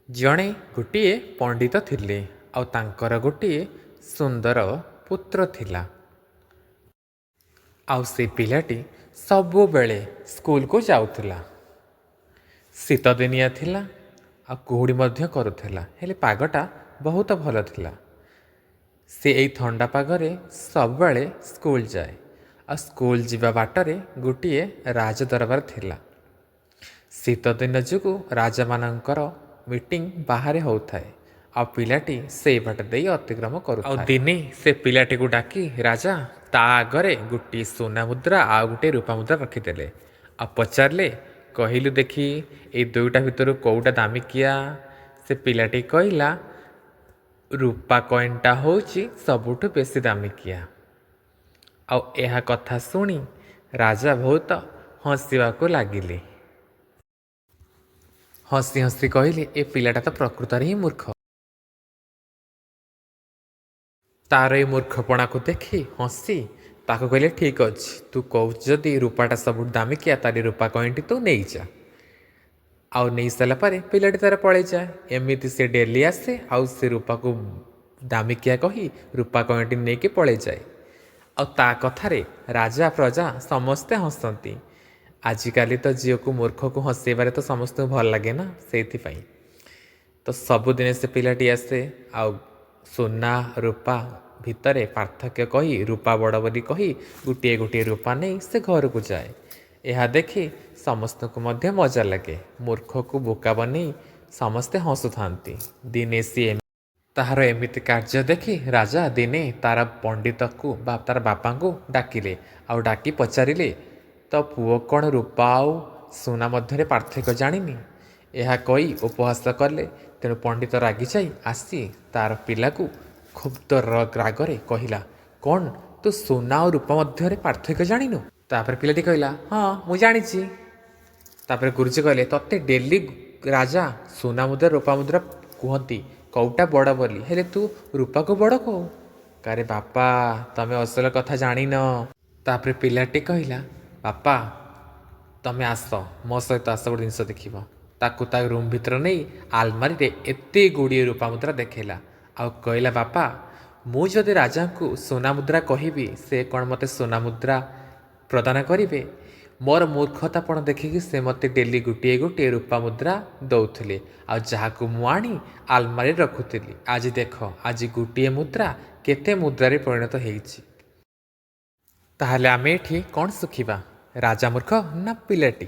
ଜଣେ ଗୋଟିଏ ପଣ୍ଡିତ ଥିଲେ, ଆଉ ତାଙ୍କର ଗୋଟିଏ ସୁନ୍ଦର ପୁତ୍ର ଥିଲା। ଆଉ ସେ ପିଲାଟି ସବୁବେଳେ ସ୍କୁଲକୁ ଯାଉଥିଲା। ଶୀତ ଦିନିଆ ଥିଲା ଆଉ କୁହୁଡ଼ି ମଧ୍ୟ କରୁଥିଲା, ହେଲେ ପାଗଟା ବହୁତ ଭଲ ଥିଲା। ସେ ଏଇ ଥଣ୍ଡା ପାଗରେ ସବୁବେଳେ ସ୍କୁଲ ଯାଏ। ଆଉ ସ୍କୁଲ ଯିବା ବାଟରେ ଗୋଟିଏ ରାଜ ଦରବାର ଥିଲା। ଶୀତ ଦିନ ଯୋଗୁଁ ରାଜାମାନଙ୍କର ମିଟିଂ ବାହାରେ ହେଉଥାଏ, ଆଉ ପିଲାଟି ସେଇ ବାଟ ଦେଇ ଅତିକ୍ରମ କରୁଥାଏ। ଆଉ ଦିନେ ସେ ପିଲାଟିକୁ ଡାକି ରାଜା ତା ଆଗରେ ଗୋଟିଏ ସୁନା ମୁଦ୍ରା ଆଉ ଗୋଟିଏ ରୂପା ମୁଦ୍ରା ରଖିଦେଲେ, ଆଉ ପଚାରିଲେ, କହିଲୁ ଦେଖି, ଏଇ ଦୁଇଟା ଭିତରୁ କେଉଁଟା ଦାମିକିଆ? ସେ ପିଲାଟି କହିଲା, ରୂପା କଏନ୍ଟା ହେଉଛି ସବୁଠୁ ବେଶୀ ଦାମିକିଆ। ଆଉ ଏହା କଥା ଶୁଣି ରାଜା ବହୁତ ହସିବାକୁ ଲାଗିଲେ। ହସି ହସି କହିଲେ, ଏ ପିଲାଟା ତ ପ୍ରକୃତରେ ହିଁ ମୂର୍ଖ। ତାର ଏଇ ମୂର୍ଖପଣାକୁ ଦେଖି ହସି ତାକୁ କହିଲେ, ଠିକ୍ ଅଛି, ତୁ କହୁଛୁ ଯଦି ରୂପାଟା ସବୁଠୁ ଦାମିକିଆ, ତାହେଲେ ରୂପା କଏନ୍ଟି ତୁ ନେଇଯା। ଆଉ ନେଇସାରିଲା ପରେ ପିଲାଟି ତାର ପଳେଇଯାଏ। ଏମିତି ସେ ଡେଲି ଆସେ ଆଉ ସେ ରୂପାକୁ ଦାମିକିଆ କହି ରୂପା କଏନ୍ଟି ନେଇକି ପଳେଇଯାଏ। ଆଉ ତା କଥାରେ ରାଜା ପ୍ରଜା ସମସ୍ତେ ହସନ୍ତି। ଆଜିକାଲି ତ ଝିଅକୁ ମୂର୍ଖକୁ ହସେଇବାରେ ତ ସମସ୍ତଙ୍କୁ ଭଲ ଲାଗେ ନା, ସେଇଥିପାଇଁ ତ ସବୁଦିନେ ସେ ପିଲାଟି ଆସେ ଆଉ ସୁନା ରୂପା ଭିତରେ ପାର୍ଥକ୍ୟ କହି, ରୂପା ବଡ଼ ବୋଲି କହି ଗୋଟିଏ ଗୋଟିଏ ରୂପା ନେଇ ସେ ଘରକୁ ଯାଏ। ଏହା ଦେଖି ସମସ୍ତଙ୍କୁ ମଧ୍ୟ ମଜା ଲାଗେ। ମୂର୍ଖକୁ ବୋକା ବନେଇ ସମସ୍ତେ ହସୁଥାନ୍ତି। ଦିନେ ସିଏ ତାହାର ଏମିତି କାର୍ଯ୍ୟ ଦେଖି ରାଜା ଦିନେ ତାର ପଣ୍ଡିତକୁ ବା ତାର ବାପାଙ୍କୁ ଡାକିଲେ, ଆଉ ଡାକି ପଚାରିଲେ, ତ ପୁଅ କ'ଣ ରୂପା ଆଉ ସୁନା ମଧ୍ୟରେ ପାର୍ଥକ୍ୟ ଜାଣିନି? ଏହା କହି ଉପହାସ କଲେ। ତେଣୁ ପଣ୍ଡିତ ରାଗିଯାଇ ଆସି ତାର ପିଲାକୁ ଖୁବ୍ ରାଗରେ କହିଲା, କ'ଣ ତୁ ସୁନା ଆଉ ରୂପା ମଧ୍ୟରେ ପାର୍ଥକ୍ୟ ଜାଣିନୁ? ତାପରେ ପିଲାଟି କହିଲା, ହଁ, ମୁଁ ଜାଣିଛି। ତାପରେ ଗୁରୁଜୀ କହିଲେ, ତୋତେ ଡେଲି ରାଜା ସୁନା ମୁଦ୍ରା ରୂପା ମୁଦ୍ରା କୁହନ୍ତି କେଉଁଟା ବଡ଼ ବୋଲି, ହେଲେ ତୁ ରୂପାକୁ ବଡ଼ କହୁ। କାରେ ବାପା, ତମେ ଅସଲ କଥା ଜାଣିନ। ତାପରେ ପିଲାଟି କହିଲା, ବାପା, ତମେ ଆସ, ମୋ ସହିତ ଆସ, ଗୋଟେ ଜିନିଷ ଦେଖିବ। ତାକୁ ତା ରୁମ୍ ଭିତରେ ନେଇ ଆଲମାରିରେ ଏତେ ଗୁଡ଼ିଏ ରୂପା ମୁଦ୍ରା ଦେଖେଇଲା ଆଉ କହିଲା, ବାପା, ମୁଁ ଯଦି ରାଜାଙ୍କୁ ସୁନା ମୁଦ୍ରା କହିବି, ସେ କ'ଣ ମୋତେ ସୁନା ମୁଦ୍ରା ପ୍ରଦାନ କରିବେ? ମୋର ମୂର୍ଖତାପଣ ଦେଖିକି ସେ ମୋତେ ଡେଲି ଗୋଟିଏ ଗୋଟିଏ ରୂପା ମୁଦ୍ରା ଦେଉଥିଲେ, ଆଉ ଯାହାକୁ ମୁଁ ଆଣି ଆଲମାରିରେ ରଖୁଥିଲି। ଆଜି ଦେଖ, ଆଜି ଗୋଟିଏ ମୁଦ୍ରା କେତେ ମୁଦ୍ରାରେ ପରିଣତ ହେଇଛି। ତାହେଲେ ଆମେ ଏଠି କ'ଣ ଶିଖିବା? ରାଜା ମୂର୍ଖ ନା ପିଲାଟି?